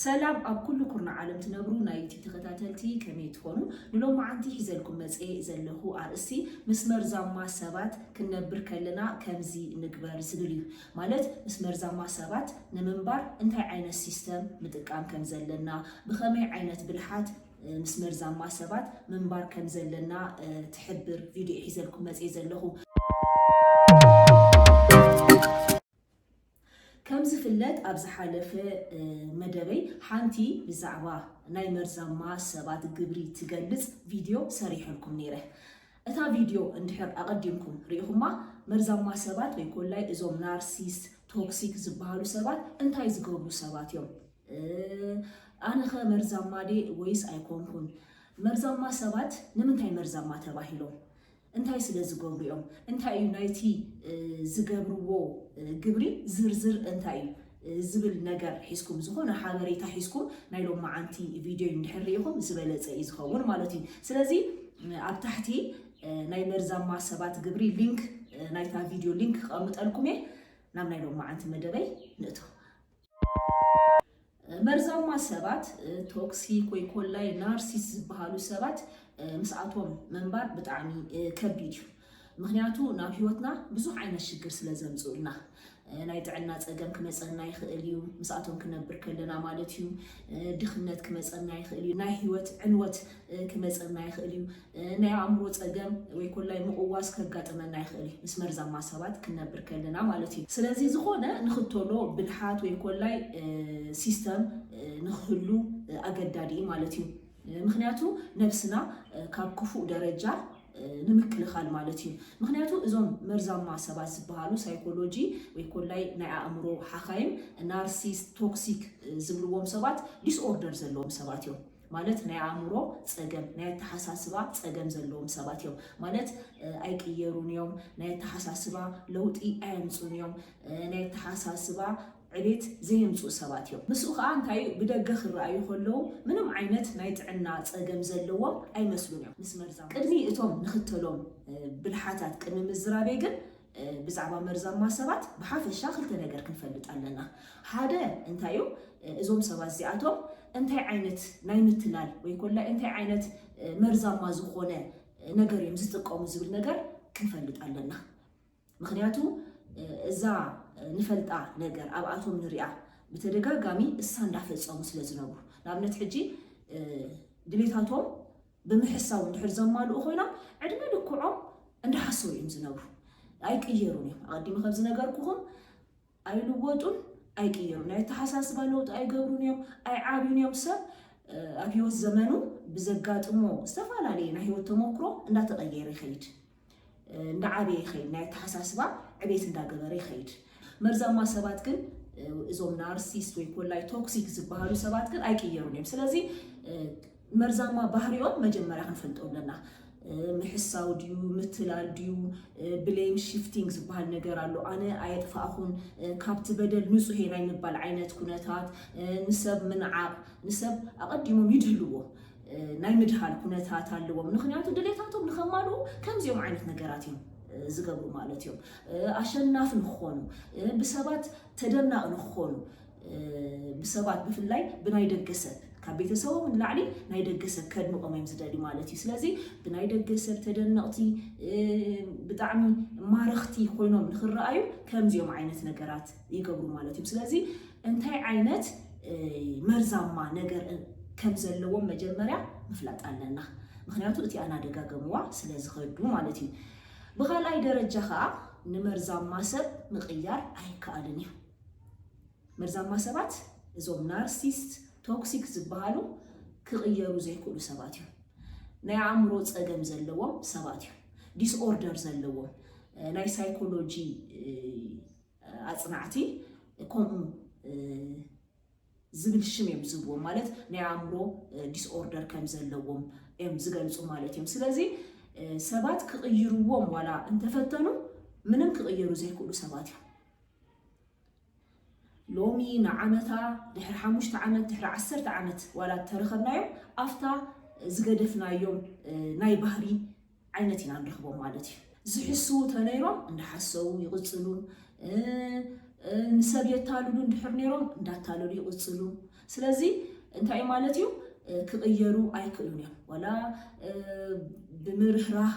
ሰላም ኣብ ኩሉ ኩርናዕ ዓለም ትነብሩ ናይ ዩቲብ ተኸታተልቲ ከመይ ትኾኑ? ንሎማዓንቲ ሒዘልኩም መጽኤ ዘለኹ ኣርእስቲ ምስ መርዛማ ሰባት ክንነብር ከለና ከምዚ ንግበር ዝብል እዩ። ማለት ምስ መርዛማ ሰባት ንምንባር እንታይ ዓይነት ሲስተም ምጥቃም ከም ዘለና፣ ብኸመይ ዓይነት ብልሓት ምስ መርዛማ ሰባት ምንባር ከም ዘለና ትሕብር ቪድዮ ሒዘልኩም መጽኤ ዘለኹ። ከም ዝፍለጥ ኣብ ዝሓለፈ መደበይ ሓንቲ ብዛዕባ ናይ መርዛማ ሰባት ግብሪ ትገልጽ ቪድዮ ሰሪሐልኩም ነይረ። እታ ቪድዮ እንድሕር ኣቐዲምኩም ርኢኹማ፣ መርዛማ ሰባት ወይ ኮላይ እዞም ናርሲስት፣ ቶክሲክ ዝበሃሉ ሰባት እንታይ ዝገብሩ ሰባት እዮም? ኣነኸ መርዛማ ዴ ወይስ ኣይኮንኩን? መርዛማ ሰባት ንምንታይ መርዛማ ተባሂሎም? እንታይ ስለ ዝገብሩ እዮም? እንታይ እዩ ናይቲ ዝገብርዎ ግብሪ ዝርዝር እንታይ እዩ ዝብል ነገር ሒዝኩም፣ ዝኾነ ሓበሬታ ሒዝኩም ናይ ሎማዓንቲ ቪድዮ እንድሕር ርኢኹም ዝበለጸ እዩ ዝኸውን ማለት እዩ። ስለዚ ኣብ ታሕቲ ናይ መርዛማ ሰባት ግብሪ ሊንክ፣ ናይታ ቪድዮ ሊንክ ክቐምጠልኩም እየ። ናብ ናይ ሎማዓንቲ መደበይ ንእቶ። መርዛማ ሰባት፣ ቶክሲክ ወይ ኮላይ ናርሲስት ዝበሃሉ ሰባት ምስኣቶም ምንባር ብጣዕሚ ከቢድ እዩ። ምክንያቱ ናብ ህይወትና ብዙሕ ዓይነት ሽግር ስለ ዘምፅኡልና፣ ናይ ጥዕና ፀገም ክመፀና ይኽእል እዩ፣ ምስኣቶም ክነብር ከለና ማለት እዩ። ድኽነት ክመፀና ይኽእል እዩ፣ ናይ ህይወት ዕንወት ክመፀና ይኽእል እዩ። ናይ ኣእምሮ ጸገም ወይ ኮላይ ምቕዋስ ከጋጥመና ይኽእል እዩ፣ ምስ መርዛማ ሰባት ክንነብር ከለና ማለት እዩ። ስለዚ ዝኾነ ንኽተሎ ብልሓት ወይ ኮላይ ሲስተም ንኽህሉ ኣገዳዲ እዩ ማለት እዩ። ምክንያቱ ነብስና ካብ ክፉእ ደረጃ ንምክልኻል ማለት እዩ። ምክንያቱ እዞም መርዛማ ሰባት ዝበሃሉ ሳይኮሎጂ ወይ ኮላይ ናይ ኣእምሮ ሓኻይም ናርሲስት ቶክሲክ ዝብልዎም ሰባት ዲስኦርደር ዘለዎም ሰባት እዮም። ማለት ናይ ኣእምሮ ጸገም፣ ናይ ኣተሓሳስባ ጸገም ዘለዎም ሰባት እዮም። ማለት ኣይቅየሩን እዮም፣ ናይ ኣተሓሳስባ ለውጢ ኣየምፁን እዮም፣ ናይ ኣተሓሳስባ ዕቤት ዘየምፅኡ ሰባት እዮም። ምስኡ ከዓ እንታይ እዩ፣ ብደገ ክረኣዩ ከለዉ ምንም ዓይነት ናይ ጥዕና ጸገም ዘለዎም ኣይመስሉን እዮም። ምስ መርዛም ቅድሚ እቶም ንኽተሎም ብልሓታት ቅድሚ ምዝራበይ ግን ብዛዕባ መርዛማ ሰባት ብሓፈሻ ክልተ ነገር ክንፈልጥ ኣለና። ሓደ እንታይ እዩ፣ እዞም ሰባት እዚኣቶም እንታይ ዓይነት ናይ ምትላል ወይ ኮላ እንታይ ዓይነት መርዛማ ዝኾነ ነገር እዮም ዝጥቀሙ ዝብል ነገር ክንፈልጥ ኣለና። ምክንያቱ እዛ ንፈልጣ ነገር ኣብኣቶም ንሪኣ ብተደጋጋሚ እሳ እንዳፈጸሙ ስለ ዝነብሩ፣ ንኣብነት ሕጂ ድሌታቶም ብምሕሳው እንድሕር ዘማልኡ ኮይኖም ዕድመ ልክዖም እንዳሓሰቡ እዮም ዝነብሩ። ኣይቅየሩን እዮም። ኣቐዲመ ከም ዝነገርኩኹም ኣይልወጡን፣ ኣይቅየሩን። ናይ ኣተሓሳስባ ለውጢ ኣይገብሩን እዮም፣ ኣይዓብዩን እዮም። ሰብ ኣብ ህይወት ዘመኑ ብዘጋጥሞ ዝተፈላለየ ናይ ህይወት ተመክሮ እንዳተቐየረ ይኸይድ፣ እንዳዓበየ ይኸይድ፣ ናይ ኣተሓሳስባ ዕቤት እንዳገበረ ይኸይድ። መርዛማ ሰባት ግን እዞም ናርሲስት ወይ ኮላይ ቶክሲክ ዝበሃሉ ሰባት ግን ኣይቅየሩን እዮም። ስለዚ መርዛማ ባህሪኦም መጀመርያ ክንፈልጦ ኣለና። ምሕሳው ድዩ፣ ምትላል ድዩ፣ ብሌም ሽፍቲንግ ዝበሃል ነገር ኣሎ። ኣነ ኣየጥፋእኹን፣ ካብቲ በደል ንጹህ እየ ናይ ምባል ዓይነት ኩነታት፣ ንሰብ ምንዓቕ፣ ንሰብ ኣቐዲሞም ይድህልዎ ናይ ምድሃል ኩነታት ኣለዎም። ምክንያቱ ድሌታቶም ንኸማልኡ ከምዚኦም ዓይነት ነገራት እዮም ዝገብሩ ማለት እዮም። ኣሸናፊ ንክኾኑ፣ ብሰባት ተደናቂ ንክኾኑ፣ ብሰባት ብፍላይ ብናይ ደገ ሰብ ካብ ቤተሰቦም ንላዕሊ ናይ ደገ ሰብ ከድንቆም እዮም ዝደልዩ ማለት እዩ። ስለዚ ብናይ ደገ ሰብ ተደነቕቲ፣ ብጣዕሚ ማረኽቲ ኮይኖም ንክረኣዩ ከምዚኦም ዓይነት ነገራት ይገብሩ ማለት እዩ። ስለዚ እንታይ ዓይነት መርዛማ ነገር ከም ዘለዎም መጀመርያ ምፍላጥ ኣለና። ምክንያቱ እቲ ኣናደጋገምዋ ስለ ዝኸዱ ማለት እዩ። ብኻልኣይ ደረጃ ከዓ ንመርዛማ ሰብ ምቕያር ኣይከኣልን እዩ። መርዛማ ሰባት እዞም ናርሲስት ቶክሲክ ዝበሃሉ ክቕየሩ ዘይክእሉ ሰባት እዮም። ናይ ኣእምሮ ጸገም ዘለዎም ሰባት እዮም። ዲስኦርደር ዘለዎም፣ ናይ ሳይኮሎጂ ኣጽናዕቲ ከምኡ ዝብል ሽም እዮም ዝህብዎም። ማለት ናይ ኣእምሮ ዲስኦርደር ከም ዘለዎም እዮም ዝገልጹ ማለት እዮም። ስለዚ ሰባት ክቕይርዎም ዋላ እንተፈተኑ ምንም ክቕየሩ ዘይክእሉ ሰባት እዮም። ሎሚ ንዓመታ ድሕሪ ሓሙሽተ ዓመት ድሕሪ ዓሰርተ ዓመት ዋላ እተረኸብናዮም ኣብታ ዝገደፍናዮም ናይ ባህሪ ዓይነት ኢና ንረኽቦም ማለት እዩ። ዝሕስዉ ተነይሮም እንዳሓሰዉ ይቕጽሉ። ንሰብ የታልሉ እንድሕር ነይሮም እንዳታለሉ ይቕጽሉ። ስለዚ እንታይ ማለት እዩ? ክቕየሩ ኣይክእሉን እዮም። ዋላ ብምህራህ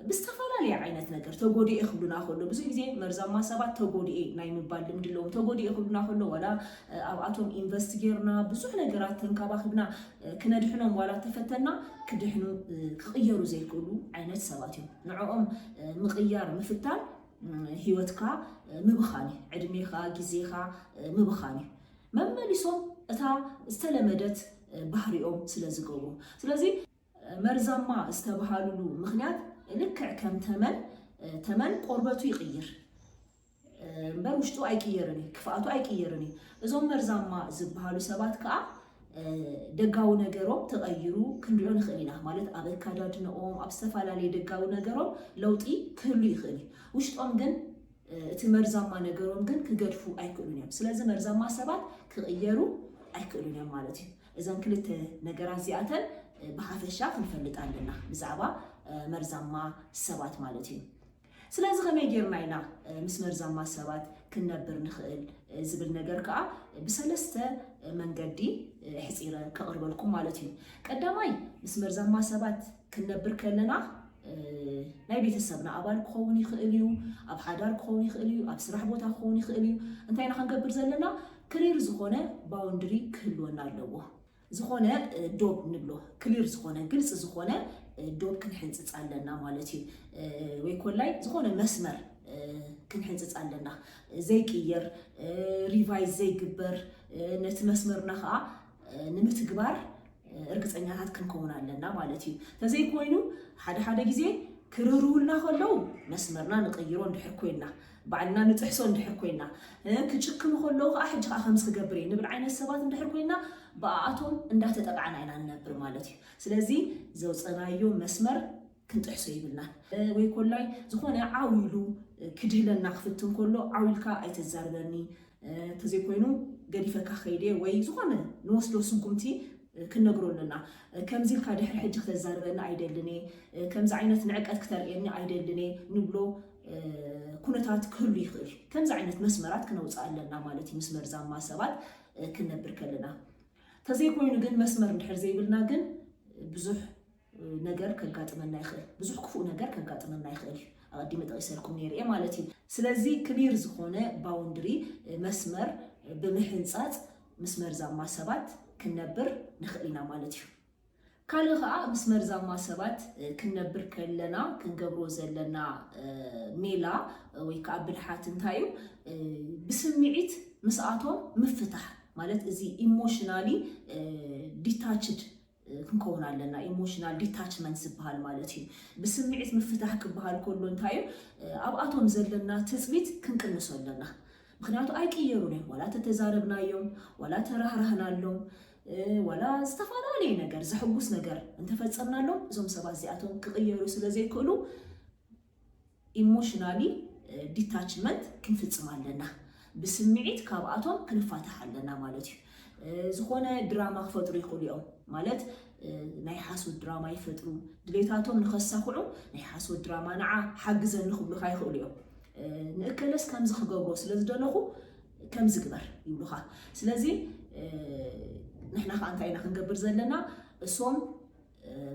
ብዝተፈላለየ ዓይነት ነገር ተጎዲኤ ክብሉና ከሎ፣ ብዙ ግዜ መርዛማ ሰባት ተጎዲኤ ናይ ምባል ልምዲ ኣለዎም። ተጎዲኤ ክብሉና ከሎ፣ ዋላ ኣብኣቶም ኢንቨስት ጌርና ብዙሕ ነገራት ተንከባኺብና ክነድሕኖም ዋላ ተፈተና፣ ክድሕኑ ክቕየሩ ዘይክእሉ ዓይነት ሰባት እዮም። ንዕኦም ምቕያር ምፍታን ህይወትካ ምብኻን እዩ። ዕድሜኻ፣ ግዜኻ ምብኻን እዩ። መመሊሶም እታ ዝተለመደት ባህሪኦም ስለ ዝገብሩ። ስለዚ መርዛማ ዝተባሃሉሉ ምኽንያት ልክዕ ከም ተመን፣ ተመን ቆርበቱ ይቕይር እምበር ውሽጡ ኣይቅየርን እዩ፣ ክፍኣቱ ኣይቅየርን እዩ። እዞም መርዛማ ዝበሃሉ ሰባት ከዓ ደጋዊ ነገሮም ተቐይሩ ክንሪኦ ንኽእል ኢና። ማለት ኣብ ኣካዳድንኦም፣ ኣብ ዝተፈላለየ ደጋዊ ነገሮም ለውጢ ክህሉ ይኽእል እዩ። ውሽጦም ግን እቲ መርዛማ ነገሮም ግን ክገድፉ ኣይክእሉን እዮም። ስለዚ መርዛማ ሰባት ክቕየሩ ኣይክእሉን እዮም ማለት እዩ። እዘን ክልተ ነገራት እዚኣተን ብሓፈሻ ክንፈልጥ ኣለና ብዛዕባ መርዛማ ሰባት ማለት እዩ። ስለዚ ከመይ ጌርና ኢና ምስ መርዛማ ሰባት ክንነብር ንኽእል ዝብል ነገር ከዓ ብሰለስተ መንገዲ ሕፂረ ከቕርበልኩም ማለት እዩ። ቀዳማይ፣ ምስ መርዛማ ሰባት ክንነብር ከለና ናይ ቤተሰብና ኣባል ክኸውን ይኽእል እዩ፣ ኣብ ሓዳር ክኸውን ይኽእል እዩ፣ ኣብ ስራሕ ቦታ ክኸውን ይኽእል እዩ። እንታይ ኢና ክንገብር ዘለና? ክሊር ዝኾነ ባውንድሪ ክህልወና ኣለዎ። ዝኾነ ዶብ ንብሎ፣ ክሊር ዝኾነ፣ ግልፂ ዝኾነ ዶብ ክንሕንፅፅ ኣለና ማለት እዩ። ወይ ኮላይ ዝኾነ መስመር ክንሕንፅፅ ኣለና፣ ዘይቅየር፣ ሪቫይዝ ዘይግበር፣ ነቲ መስመርና ከዓ ንምትግባር እርግፀኛታት ክንከውን ኣለና ማለት እዩ። ተዘይኮይኑ ሓደ ሓደ ግዜ ክርህርሁልና ከለዉ መስመርና ንቕይሮ እንድሕር ኮይና፣ ባዕልና ንጥሕሶ እንድሕር ኮይና፣ ክጭክኑ ከለዉ ከዓ ሕጂ ከዓ ከምዚ ክገብር እየ ንብል ዓይነት ሰባት እንድሕር ኮይና፣ ብኣኣቶም እንዳተጠቃዕና ኢና ንነብር ማለት እዩ። ስለዚ ዘውፀናዮ መስመር ክንጥሕሶ ይብልናን። ወይ ኮላይ ዝኾነ ዓው ኢሉ ክድህለና ክፍትን ከሎ ዓው ኢልካ ኣይተዛርበኒ፣ ተዘይኮይኑ ገዲፈካ ከይደ ወይ ዝኾነ ንወስዶ ስጉምቲ ክንነግሮ ኣለና። ከምዚ ኢልካ ድሕሪ ሕጂ ክተዛርበኒ ኣይደልን እየ፣ ከምዚ ዓይነት ንዕቀት ክተርእየኒ ኣይደልን እየ ንብሎ ኩነታት ክህሉ ይኽእል እዩ። ከምዚ ዓይነት መስመራት ክነውፅእ ኣለና ማለት እዩ ምስ መርዛማ ሰባት ክንነብር ከለና። ተዘይኮይኑ ግን መስመር እንድሕር ዘይብልና ግን ብዙሕ ነገር ከጋጥመና ይኽእል፣ ብዙሕ ክፉእ ነገር ከጋጥመና ይኽእል እዩ። ኣቐዲመ ጠቒሰልኩም ነይረ እየ ማለት እዩ። ስለዚ ክሊር ዝኾነ ባውንድሪ፣ መስመር ብምሕንፃፅ ምስ መርዛማ ሰባት ክንነብር ንኽእል ኢና ማለት እዩ። ካልእ ከዓ ምስ መርዛማ ሰባት ክንነብር ከለና ክንገብሮ ዘለና ሜላ ወይ ከዓ ብልሓት እንታይ እዩ? ብስምዒት ምስኣቶም ምፍታሕ ማለት እዚ ኢሞሽናሊ ዲታችድ ክንከውን ኣለና። ኢሞሽናል ዲታችመንት ዝበሃል ማለት እዩ። ብስምዒት ምፍታሕ ክበሃል ከሎ እንታይ እዩ? ኣብኣቶም ዘለና ትፅቢት ክንቅንሶ ኣለና። ምክንያቱ ኣይቅየሩን እዮም። ዋላ ተተዛረብናዮም፣ ዋላ ተራህራህናሎም፣ ዋላ ዝተፈላለየ ነገር፣ ዘሕጉስ ነገር እንተፈፀምናሎም፣ እዞም ሰባት እዚኣቶም ክቕየሩ ስለ ዘይክእሉ ኢሞሽናሊ ዲታችመንት ክንፍፅም ኣለና። ብስምዒት ካብኣቶም ክንፋታሕ ኣለና ማለት እዩ። ዝኾነ ድራማ ክፈጥሩ ይኽእሉ እዮም። ማለት ናይ ሓሶት ድራማ ይፈጥሩ። ድሌታቶም ንኸሳኽዑ ናይ ሓሶት ድራማ፣ ንዓ ሓግዘኒ ክብሉኻ ይኽእሉ እዮም። ንእከለስ ከምዚ ክገብሮ ስለ ዝደለኹ ከምዚ ግበር ይብሉኻ። ስለዚ ንሕና ከዓ እንታይ ኢና ክንገብር ዘለና? እሶም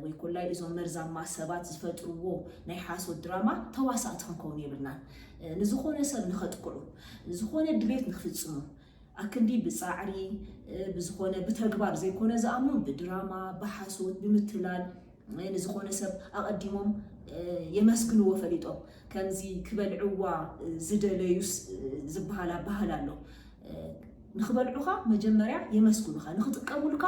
ወይ ኮላይ እዞም መርዛማ ሰባት ዝፈጥርዎ ናይ ሓሶት ድራማ ተዋሳእቲ ክንከውን የብልናን። ንዝኾነ ሰብ ንኸጥቅዑ፣ ዝኾነ ድሌት ንክፍፅሙ፣ ኣክንዲ ብፃዕሪ፣ ብዝኾነ ብተግባር ዘይኮነ ዝኣምኑ፣ ብድራማ፣ ብሓሶት፣ ብምትላል፣ ንዝኾነ ሰብ ኣቐዲሞም የመስግንዎ ፈሊጦም። ከምዚ ክበልዕዋ ዝደለዩስ ዝበሃል ኣበሃል ኣሎ። ንኽበልዑኻ መጀመርያ የመስግኑኻ፣ ንኽጥቀሙልካ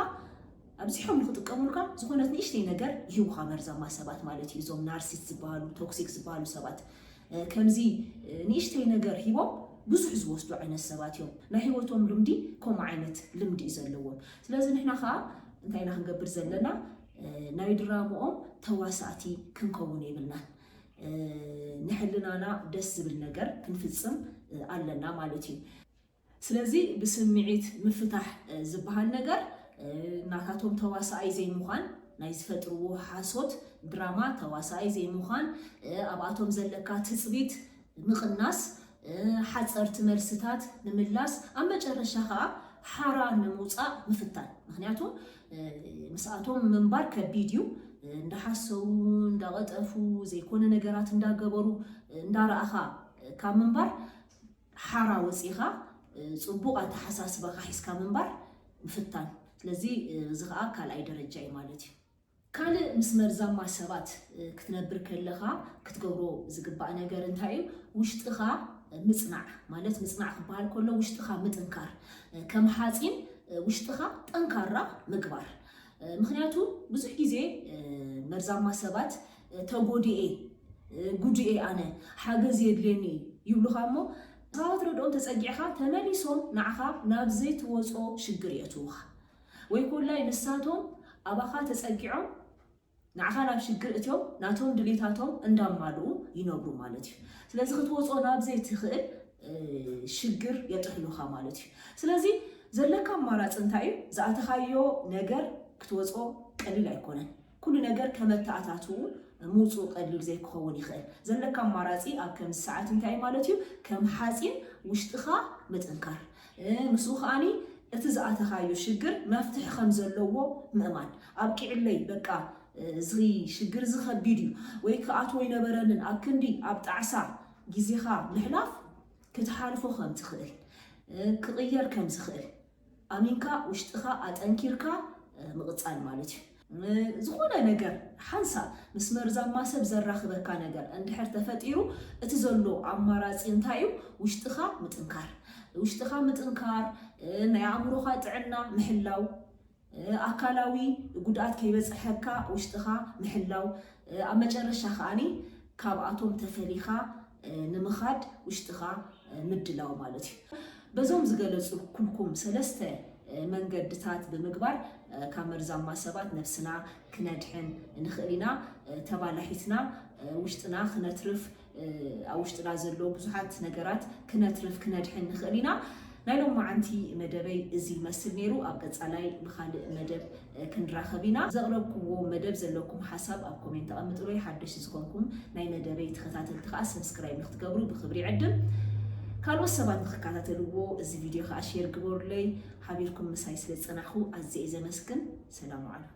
ኣብዚሖም ንክጥቀሙልካ ዝኾነት ንእሽተይ ነገር ይህቡኻ መርዛማ ሰባት ማለት እዩ። እዞም ናርሲስት ዝበሃሉ፣ ቶክሲክ ዝበሃሉ ሰባት ከምዚ ንእሽተይ ነገር ሂቦም ብዙሕ ዝወስዱ ዓይነት ሰባት እዮም። ናይ ህይወቶም ልምዲ ከምኡ ዓይነት ልምዲ እዩ ዘለዎም። ስለዚ ንሕና ከዓ እንታይ ኢና ክንገብር ዘለና? ናይ ድራምኦም ተዋሳእቲ ክንከውን የብልናን። ንሕልናና ደስ ዝብል ነገር ክንፍፅም ኣለና ማለት እዩ። ስለዚ ብስምዒት ምፍታሕ ዝበሃል ነገር ናታቶም ተዋሳኣይ ዘይምዃን፣ ናይ ዝፈጥርዎ ሓሶት ድራማ ተዋሳኣይ ዘይምዃን፣ ኣብኣቶም ዘለካ ትፅቢት ምቕናስ፣ ሓፀርቲ መልስታት ምምላስ፣ ኣብ መጨረሻ ከዓ ሓራ ንምውፃእ ምፍታን። ምክንያቱ ምስኣቶም ምንባር ከቢድ እዩ። እንዳሓሰዉ፣ እንዳቐጠፉ፣ ዘይኮነ ነገራት እንዳገበሩ እንዳረኣኻ ካብ ምንባር ሓራ ወፂኻ ፅቡቕ ኣተሓሳስባኻ ሒዝካ ምንባር ምፍታን። ስለዚ እዚ ከዓ ካልኣይ ደረጃ እዩ ማለት እዩ። ካልእ ምስ መርዛማ ሰባት ክትነብር ከለኻ ክትገብሮ ዝግባእ ነገር እንታይ እዩ? ውሽጥኻ ምጽናዕ ማለት፣ ምጽናዕ ክበሃል ከሎ ውሽጥኻ ምጥንካር፣ ከም ሓጺን ውሽጥኻ ጠንካራ ምግባር። ምክንያቱ ብዙሕ ግዜ መርዛማ ሰባት ተጎዲኤ፣ ጉድኤ ኣነ፣ ሓገዝ የድልየኒ ይብሉኻ እሞ፣ ንስኻ ክትረድኦም ተጸጊዕኻ ተመሊሶም ንዓኻ ናብ ዘይትወጾ ሽግር የእትዉኻ። ወይ ኮላይ ንሳቶም ኣባኻ ተጸጊዖም ንዓኻ ናብ ሽግር እትዮም ናቶም ድሌታቶም እንዳማልኡ ይነብሩ ማለት እዩ። ስለዚ ክትወጾ ናብ ዘይትኽእል ሽግር የጥሕሉኻ ማለት እዩ። ስለዚ ዘለካ ኣማራፂ እንታይ እዩ? ዝኣተኻዮ ነገር ክትወጾ ቀሊል ኣይኮነን። ኩሉ ነገር ከመተኣታትኡ ምውፅኡ ቀሊል ዘይክኸውን ይኽእል። ዘለካ ኣማራፂ ኣብ ከምዚ ሰዓት እንታይ ማለት እዩ? ከም ሓፂን ውሽጥኻ ምጥንካር፣ ምስኡ ከዓኒ እቲ ዝኣተኻዮ ሽግር መፍትሒ ከም ዘለዎ ምእማን። ኣብቂዕለይ፣ በቃ እዚ ሽግር እዚ ከቢድ እዩ ወይ ክኣትዎ ይነበረንን ኣብ ክንዲ ኣብ ጣዕሳ ግዜኻ ምሕላፍ ክትሓልፎ ከም ትኽእል፣ ክቕየር ከም ዝኽእል ኣሚንካ ውሽጥኻ ኣጠንኪርካ ምቕጻል ማለት እዩ። ዝኾነ ነገር ሓንሳብ ምስ መርዛማ ሰብ ዘራኽበካ ነገር እንድሕር ተፈጢሩ፣ እቲ ዘሎ ኣማራጺ እንታይ እዩ? ውሽጥኻ ምጥንካር። ውሽጥኻ ምጥንካር፣ ናይ ኣእምሮኻ ጥዕና ምሕላው፣ ኣካላዊ ጉድኣት ከይበጽሐካ ውሽጥኻ ምሕላው፣ ኣብ መጨረሻ ከኣኒ ካብኣቶም ተፈሊኻ ንምኻድ ውሽጥኻ ምድላው ማለት እዩ። በዞም ዝገለጹልኩም ሰለስተ መንገድታት ብምግባር ካብ መርዛማ ሰባት ነብስና ክነድሕን ንኽእል ኢና። ተባላሒትና ውሽጥና ክነትርፍ፣ ኣብ ውሽጥና ዘሎ ብዙሓት ነገራት ክነትርፍ ክነድሕን ንኽእል ኢና። ናይ ሎማዓንቲ መደበይ እዚ ይመስል ነይሩ። ኣብ ቀጻላይ ብኻልእ መደብ ክንራኸብ ኢና። ዘቕረብኩዎ መደብ ዘለኩም ሓሳብ ኣብ ኮሜንት ኣቐምጥለይ። ሓደሽቲ ዝኾንኩም ናይ መደበይ ተኸታተልቲ ከዓ ሰብስክራይብ ንክትገብሩ ብክብሪ ይዕድም። ካልኦት ሰባት ንክከታተልዎ እዚ ቪድዮ ከዓ ሼር ግበሩለይ። ሓቢርኩም ምሳይ ስለ ዝጸናሕኩ ኣዝየ እየ ዘመስግን። ሰላም ዓለም።